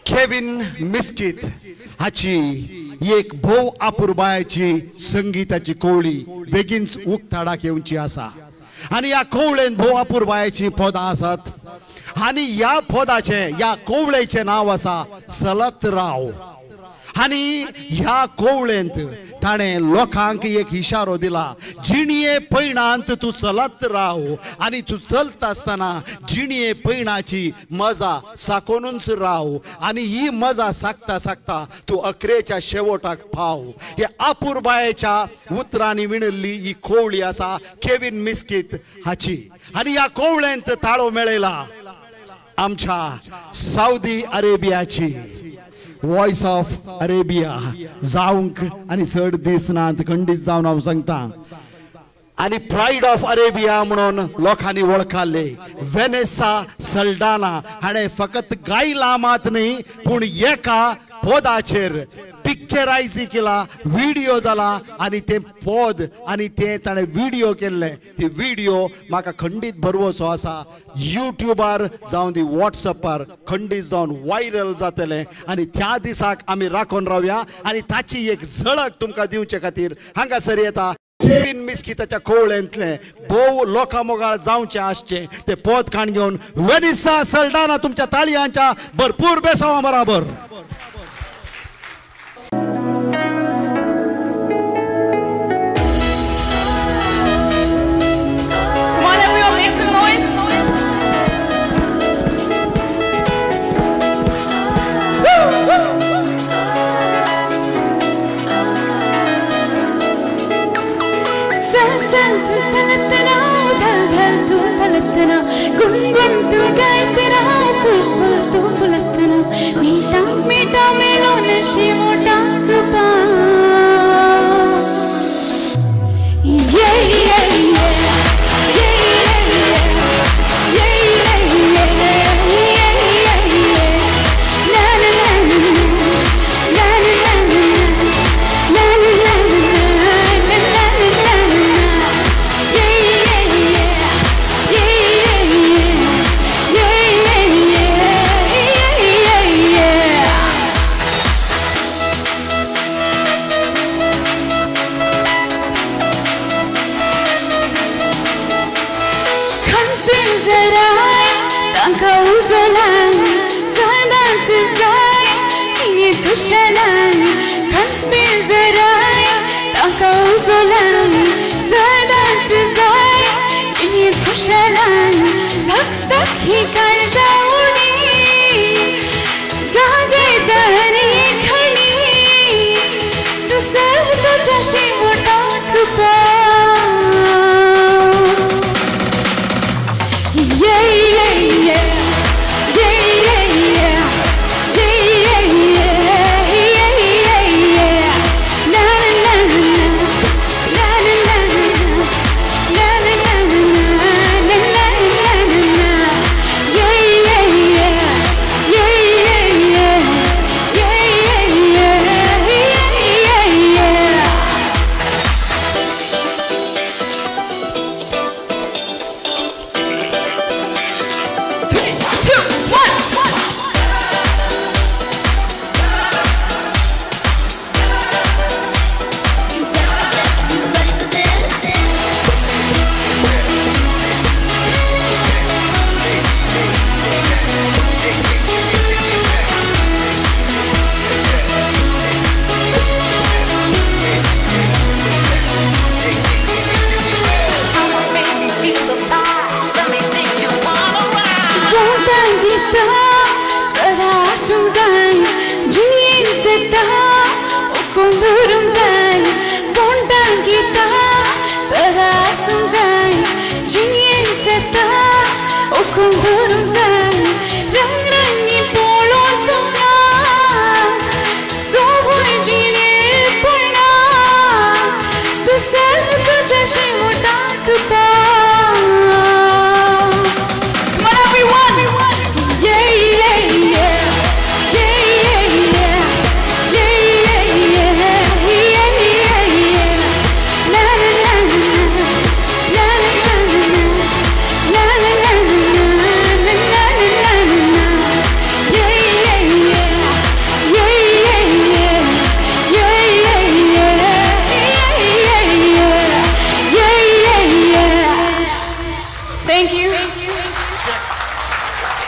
Kevin मिस्कित हाची एक भोव अपुरबायाची संगीताची कोवळी बेगीनच उक्ताडाक येवची आसा आनी ह्या कोवळेन भोव अपुरबायाची पदां आसात आनी ह्या पदाचें ह्या कोवळेचें नांव आसा सलत राव. आनी ह्या कोवळेंत ताणें लोकांक एक इशारो दिला, जिणये पयणांत तूं चलत राव आनी तूं चलता आसतना जिणये पयणाची मजा साकोनूच राव आनी ही मजा साकता साकता तूं अकरेच्या शेवटाक पाव. हे अपुरबायेच्या उतरांनी विणिल्ली ही कोवळी आसा केविन मिस्कित हाची आनी ह्या कोवळेंत ताळो मेळयला आमच्या सावदी अरेबियाची वॉयस ऑफ अरेबिया जावंक आनी चड दीस नात खंडीत जावन हांव सांगता. आनी प्रायड ऑफ अरेबिया म्हणून लोकांनी वळखाले वेनेसा सल्डाना हाणें फकत गायला मात न्ही पूण एका पदाचेर पिक्चरायज केला, व्हिडियो जाला आनी तें पद आनी तें ताणें व्हिडियो केल्लें. ती व्हिडियो म्हाका खंडीत भरवसो आसा, युट्यूबार जावं ती वॉट्सएपार खंडीत जावन व्हायरल जातलें आनी त्या दिसाक आमी राखून रावया आनी ताची एक झळक तुमकां दिवचे खातीर हांगासर येता केविन मिस्किताच्या कोवळेंतलें भोव लोकां मोगाळ जावचें आसचें तें पद काण घेवन वेनिसा सल्डाना तुमच्या ताळयांच्या भरपूर बेसांवा बराबर. He